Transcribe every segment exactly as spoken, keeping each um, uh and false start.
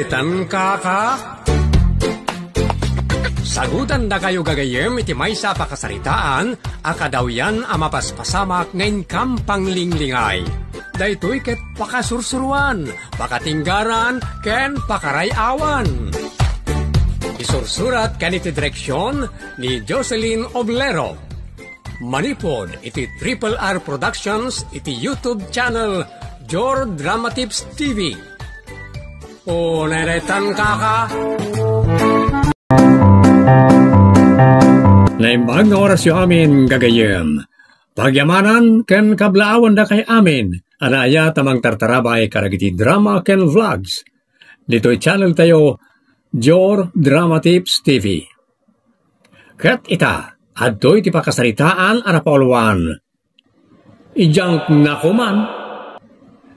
Tan kaka? Sagutandakayo gagayyem iti maysa a pakasaritaan a kadawyan a mapaspasamak nga inkam panglinglingay. Daytoy ket pakasursuruan, pakatinggaran, ken pakaray-awan. Isursurat ken iti direksion ni Jocelyn Oblero. Manipud iti Triple R Productions iti YouTube channel Jor Drama Tips T V. O, neretan kaka. Naimbag nga orasyo amin, gagayyem. Pagyamanan ken kablaawandakay amin a naayat a mangtartarabay kadagiti drama ken vlogs. Ditoy channel tayo, Jor Drama Tips T V. Ket ita, adtoy ti pakasaritaan a napauluan. Idiangknako man.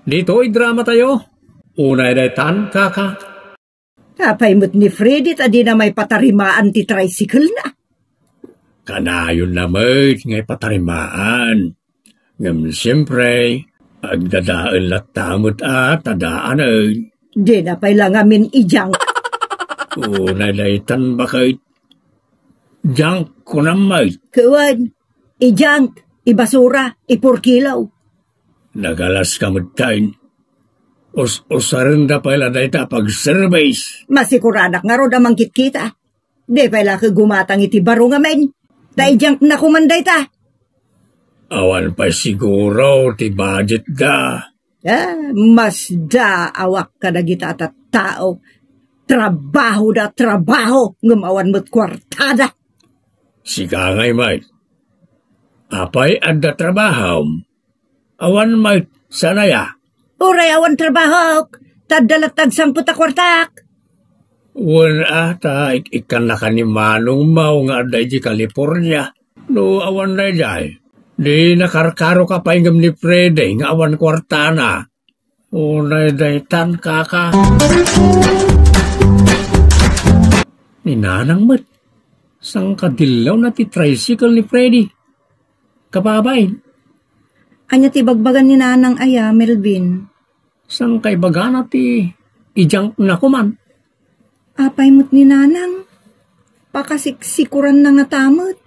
Ditoy drama tayo. Unay daytan, kaka. Apay met ni Freddy ta dina maipatarimaan ti tricycle na? Kanayonna met nga ipatarimaan. Ngem siempre, agdadael latta met a ta daanen. Dina pay la ngamin idiangk. Unay daytan, baket. Diangk kunam met. Wen, idiangk, ibasura, ipurkilaw. Nagalas ka met, tay. Us-usarenda pay la dayta a pagserbis. Masikuradak ngarud a mangkitkita. Di pay la ket gumatang iti baro ngamin. Ta idiangknako man dayta. Awan pay siguro ti budget da. Ah, masdaawak kadagita a tattao. Trabahoda, trabaho, ngem awan met kuartada. Sika ngay met. Apay adda trabahom? Awan met, saan aya? Uray awan trabahok, ta adda latta agsangpet a kuartak. Wen a, ta ik-, ikkannaka ni manongmo nga adda idiay California. No awan daydiay, di nakarkaroka pay ngem ni Freddy nga awan kuartana. Unay daytan, kaka. Ni Nanang met, sangkadillawna ti tricycle ni Freddy. Kababain. Ania ti ibagbaga ni Nanang aya, Melvin? Sangkaibagana ti idiangknako man. Apay met ni Nanang? Pakasiksikuranna ngata met.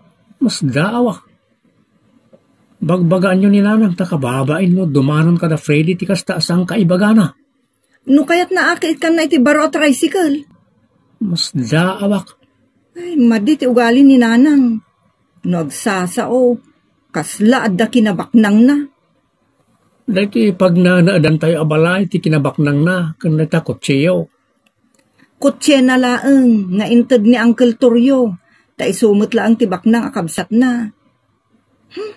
Masdaawak. Bagbagaanyo ni Nanang ta kababain no dumanon kada Freddy ti kasta a sangkaibagana. No kayatna a ket ikkanna iti baro a tricycle. Masdaawak. Ay, madi ti ugali ni Nanang. No agsasao, kasla adda kinabaknangna. Daytoy pagnanaedantayo a balay ti kinabaknangna ken dayta kutseo. Kutsiena laeng nga inted ni Uncle Toryo, ta isu met laeng ti baknang a kabsatna. Hmm.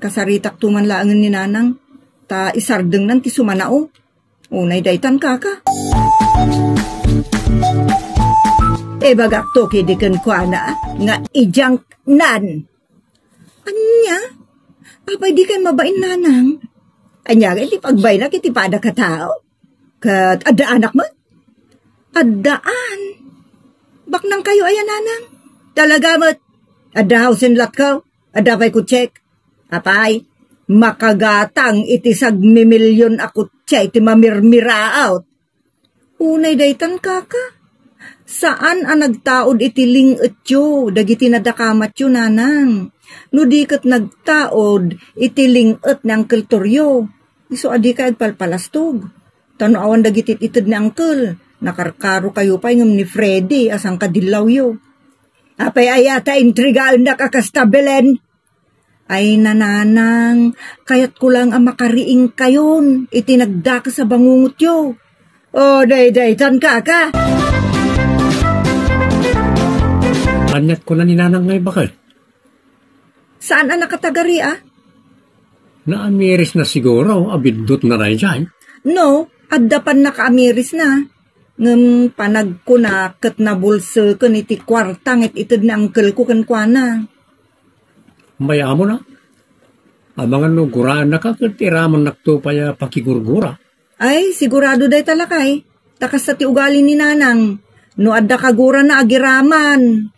Kasaritakto man laengen ni Nanang, ta isardengnan ti sumanao. Unay daytan, kaka. Ibagakto kadi kenkuana nga idiangknan. Ania? Apay dikay mabain, Nanang? Ania ngay ti pagbainnak iti padak a tao? Ket adda anak met? Addaan. Baknangkayo aya, Nanang? Talaga met. Adda house and lot-ko. Adda pay kutsiek. Apay, makagatang iti sagmimilion a kutsia iti mamirmiraat. Unay daytan, kaka. Saan a nagtaud iti ling-etyo dagiti nadakamatyo, Nanang. No di ket nagtaud iti ling-et ni Uncle Toryo, isu a dikay agpalpalastog. Ta no awan dagiti ited ni Uncle, nakarkarokayo pay ngem ni Freddy a sangkadillawyo. Apay aya ta intrigaennak a kasta, Belen? Ay, Nanang, kayatko laeng a makariingkayon iti nagdakes a bangungotyo. O, daydaytan, kaka. Aniat kuna ni Nanang ngay baket? Saan a nakatagari, a? Naamirisna siguro a biddutna daydiay. No, adda pannakaamirisna. Ngem panagkuna ket nabulseken iti kuarta nga it-ited ni uncle-ko kenkuana. Mayamona. Amangan no guraennaka ket iramannakto pay a pakigurgura. Ay, sigurado dayta, lakay. Ta kasta ti ugali ni Nanang. No adda kagurana, agiraman.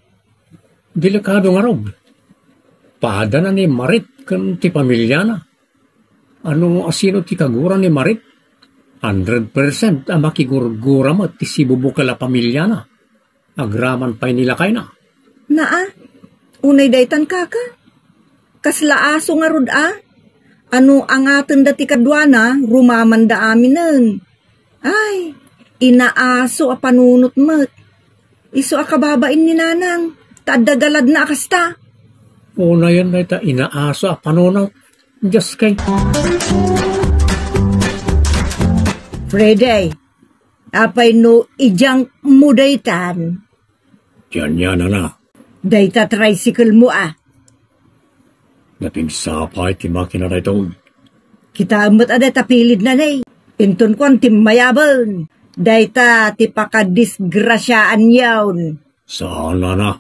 Delikado ngarud. Padana ni Marit ken ti pamiliana. Ano a sino ti kagura ni Marit? Hundred percent a makigurgura met ti sibubukel a pamiliana. Agraman pay ni lakayna. Naa, unay daytan, kaka. Kasla aso ngarud a? Ano angatenda ti kaduana, rumamanda aminen. Ay, inaaso a panunot met. Isu a kababain ni Nanang, ta adda galadna a kasta. Unayen dayta inaaso a panunot. Dios kay. Friday, apay no ijangmo daytan? Dian, Nana. Dayta tricycle mo a. Napigsapay ti makina daytoy. Kitaem met a dayta pilidna ne. Inton kuan timmayaben. Dayta ti pakadisgrasiaan yaon. Saan, Nana.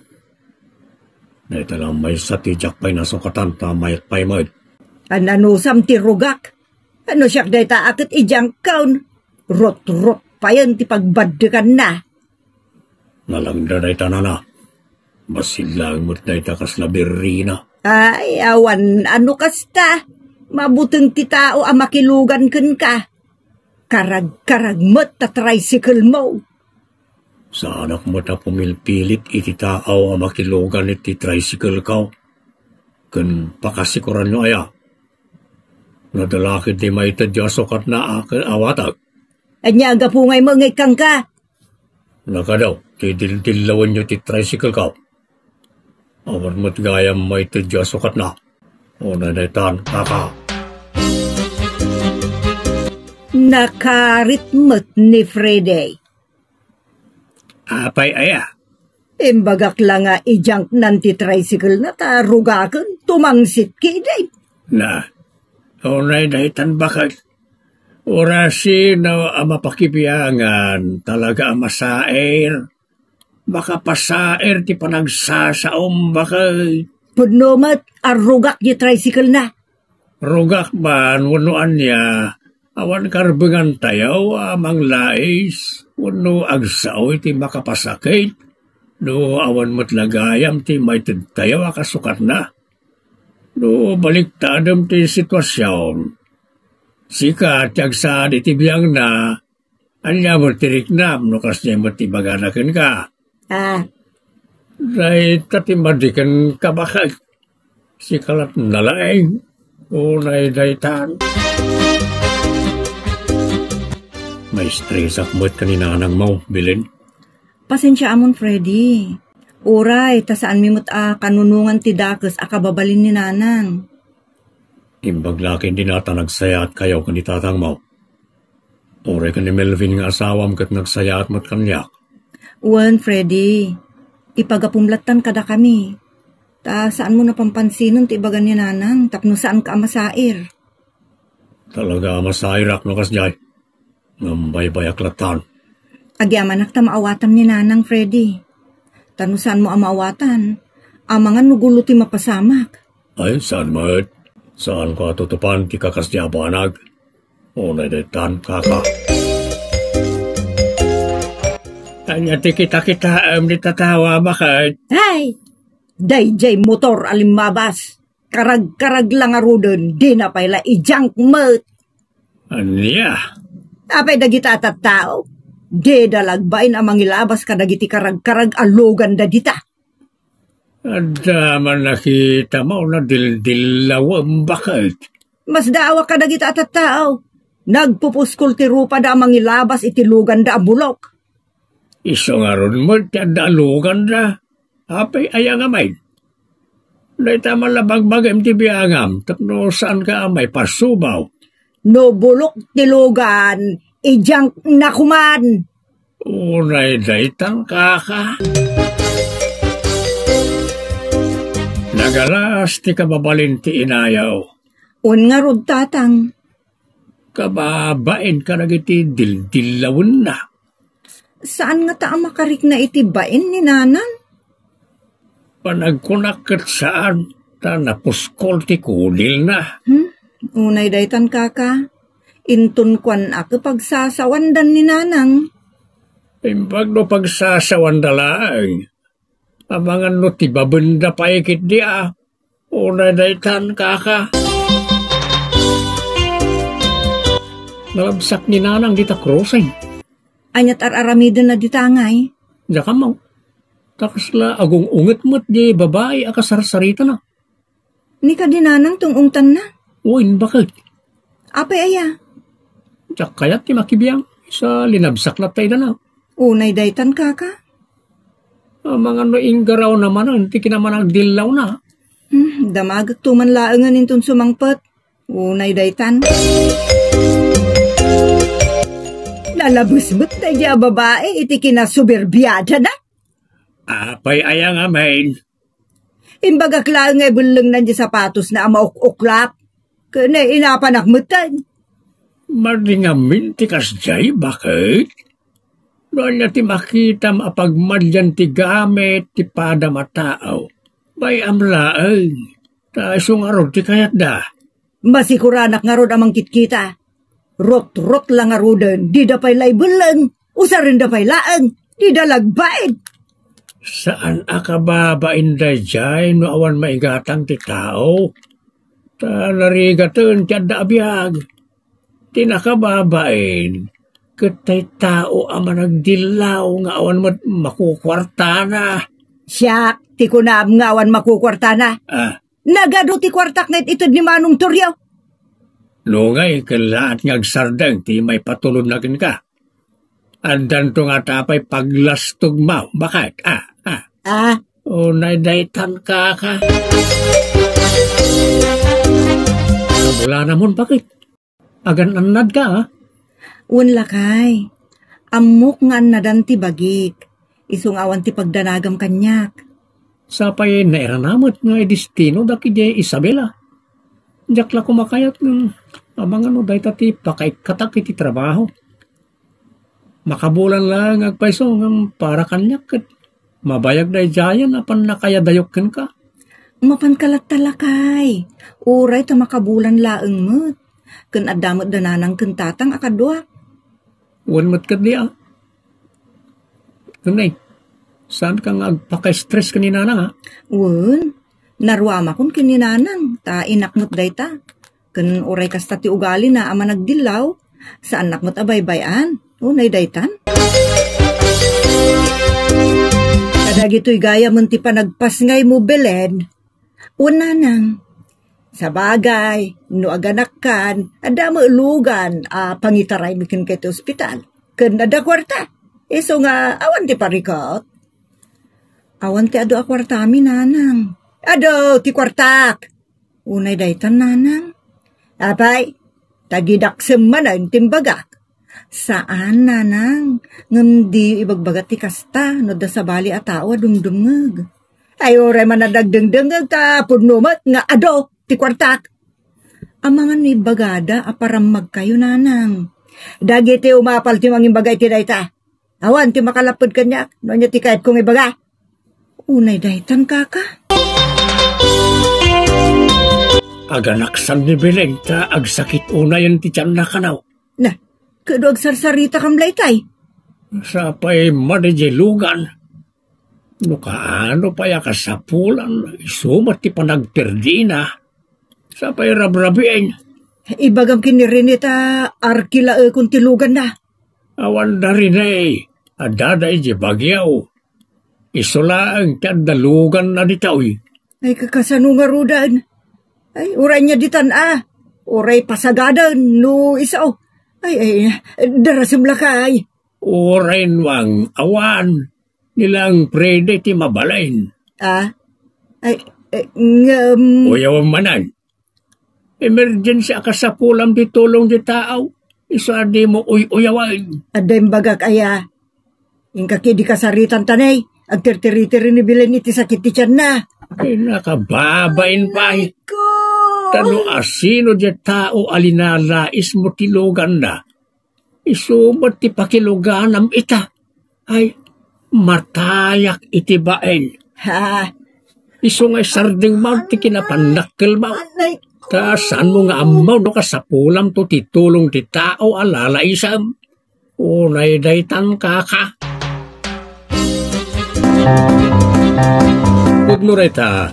Dayta la maysa ti diak pay nasukatan ta mayat pay met. An-anusam ti rugak? Ano siak dayta a ket ijangkon? Rutrut payen ti pagbaddekanna. Nalangda dayta, Nana. Bassit laeng met dayta kasla birrina. Ay, awan ano kasta. Mabuteng ti tao a makilugan kenka. Karagkarag met ta tricycle mo. Saanak met a pumilpilit iti tao a makilugan iti tricycle ko. Ken pakasikoranyo aya. Nadala ketdi maytedyo a sukatna a ket awatag. Ania a gapu nga imengngeg kenka? Nakadaw ti dildillawenyo ti tricycle ko. Awan met gayam maytedyo a sukatna. Unay daytan, kaka. Nakarit met ni Freddy. Apay aya? Imbagak la nga ijanknan ti tricycle na ta rugaken, tumangsit ketdi. Na, unay daytan baket. Urasino a mapakibiangan, talaga a masair. Makapasair ti panagsasaom, baket. Pudno met a rugak ti tricycle na. Rugak man wenno ania, awan karbengantayo a manglais wenno agsao iti makapasakit no awan met la gayam ti maitedtayo a kasukatna. No baliktadem ti situasion, sika ti agsaad iti biangna, ania met ti riknam no kasdiay met ti ibagana kenka? Ah. Dayta ti madi kenka, baket. Sika lat nalaing. Unay daytan. Maistresak met ken ni nanangmo, Belen. Pasensiaamon, Freddy. Uray, ta saanmi met a kanunongan ti dakes a kababalin ni nanang. Imbag la ketdi nata nagsayaatkayo ken ni tatangmo. Uray ken ni Melvin nga asawam ket nagsayaat met kaniak. Wen, Freddy, ipagapum lattan kadakami. Ta saanmo napampansinon ti ibaga ni nanang tapno saanka a masair. Talaga a masairak no kasdiay. Ngem baybayak lattan. Agyamanak ta maawatam ni nanang, Freddy. Ta no saanmo a maawatan, amangan no gulo ti mapasamak. Ay, saan met? Saanko a tutupan ti kakasdi a banag? Unay daytan, kaka. Ania ti kitakitaem ti tatawa, baket? Ay! Daydiay motor a limmabas. Karagkarag la ngaruden, dina pay la ijank met. Ania? Apay dagita a tattao? Dida la agbain a mangilabas kadagiti karagkarag a luganda dita. Adda man nakita mo, nadildillawem, baket. Masdaawak kadagita a tattao. Nagpupuskol ti rupada a mangilabas iti luganda a bulok. Isu ngarud met ti adda a luganda. Apay aya ngamin? Dayta man la bagbagim ti biangam tapno saanka a maipasubaw. No bulok ti lugan, idiank na koman. Unay daytan, kaka. Nagalas ti kababalin ti inayo. Wen ngarud, tatang. Kababain kadagiti dildillawenna. Saan ngata a makarikna iti bain ni nanang? Panagkunak ket saan, ta napuskol ti kudilna. Hmm? Unay daytan, kaka. Inton kuan a ket pagsasawandan ni nanang. Imbag no pagsasawanda laeng. Amangan no ti babenda pay ketdi a. Unay daytan, kaka. Nalabsak ni Nanang dita kruseng. Aniat ar-aramidenna dita ngay? Diak ammo. Ta kasla agung-unget met di babai a kasarsaritana. Ni kadi Nanang ti ung-ungtanna? Wen, baket. Apay aya? Diak kayat ti makibiang. Sa linabsak latta idana. Unay daytan, kaka? Amangan no inggaraw na manen ti kinamanagdillawna. Hmm, damagek tuman laengen inton sumangpet. Unay daytan. Nalabes met daydi a babai iti kinasuberbiadana. Apay aya ngamin? Imbagak laeng nga ibellengnan di sapatosna a mauk-uklap. Ken inapanak metten. Madi ngamin ti kasdiay, baket? No ania ti makitam a pagmadian ti gamit ti padam a tao, bay-am laeng, ta isu ngarud ti kayatda. Masikuranak ngarud a mangkitkita. Rutrut la ngaruden, dida pay la ibelleng, usarenda pay laeng, dida la agbain. Saan a kababain daydiay no awan maigatang ti tao. Ta narigaten ti adda a biag. Ti nakababain, ket tay tao a managdillaw nga awan met makukuartana. Siak, ti kunam nga awan makukuartana. Ah. Nagadu ti kuartak nga it-ited ni Manong Torrio. Nungay, kellaat nga agsardeng ti maipatulodna kenka. Addanto ngata pay paglastogmo, baket? Ah, ah. Ah. Unay daytan, kaka. Nabulanamon, baket? Agan-annadka, ah? Wen, lakay. Ammok nga annadan ti bagik. Isu nga awan ti pagdanagam kaniak. Sapay nairana met nga idestino dagiti Isabela. Diak la koma kayat ngem amangan no dayta ti pakaikkatak iti trabaho. Makabulan laeng nga agpayso ngem para kaniak ket mabayag daydiayen a pannakayadayok kenka. Mapanka latta, lakay. Uray ta makabulan laeng met. Ken adda met da nanang ken tatang a kaduak. Wen met ketdi, a. Ngem nay, saanka nga agpaka-stress ken ni nanang, a? Wen, naruamakon ken ni nanang, ta inak met dayta. Ken uray kasta ti ugalina a managdillaw, saannak met a baybay-an. Unay daytan. Kadagitoy gayamen ti panagpasngaymo, Belen. Wen, nanang. Sabagay, no aganakkan, adda met lugan a pangitaraymi kenka iti ospital. Ken adda kuarta. Isu nga awan ti parikut. Awan ti adu a kuartami, nanang. Adu ti kuartak. Unay daytan, nanang. Apay, tagidaksem manen ti imbagak. Saan, nanang. Ngem di ibagbaga ti kasta, no adda sabali a tao a dumdumngeg. Ay, uray man a nagdengdengngeg ta pudno met nga adu ti kuartak. Amangan no imbagada a parammagkayo, nanang. Dagiti umapal ti mangimbaga iti dayta. Awan ti makalapped kaniak no ania ti kayatko nga ibaga. Unay daytan, kaka. Aganaksan ni Belen ta agsakit unayen ti tianna kanaw. Na, kadu agsarsaritakam laytay. Sapay man idiay lugan. No kaano pay a kasapulan, isu met ti panagperdina. Sapay rabrabien. Ibagam ken ni Rene ta arkilaekon ti luganna. Awan da Rene, adda da idiay Baguio. Isu laeng ti adda luganna ditoy. Ay, kakasano ngaruden? Ay, uray nia ditan a. Uray pasagaden no isu. Ay, ay, darasem lakay. Uray nuang awan. Ni lang Friday ti mabalin. Ah? Ay, eh, ngem. Uyawem manen. Emergency a kasapulam ti tulong ti tao. Isu a dimo uy-uyawen. Adda imbagak aya. Inka ketdi kasaritan tanay. Agtirtiritiri ni Belen iti sakit ti tianna. Ay, nakababain pay. Aray ko! Ta no asino diay tao a linalaismo ti luganna, isu met ti pakiluganam ita. Ay, matayak iti bain. Ha? Isu nga isardengmo ti kinapannakkelmo. Anay ko. Ta saanmo nga ammo no kasapulamto ti tulong ti tao a lalaisem. Unay daytan, kaka. Pudno dayta,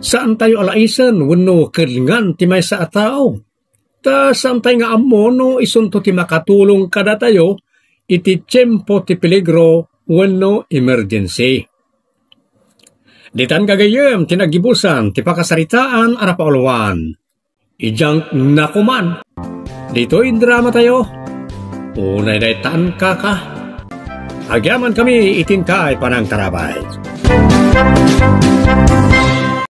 saantayo a laisen wenno kedngan ti maysa a tao. ta saan pay nga ammo no isunto ti makatulong kadatayo iti tiempo ti peligro wenno emergency. Ditan gagayyem ti naggibusan ti pakasaritaan a napauluan. Idiay nakoman. Ditoy drama tayo. Unay daytan kaka. Agyaman kami itin kay panangtarabay.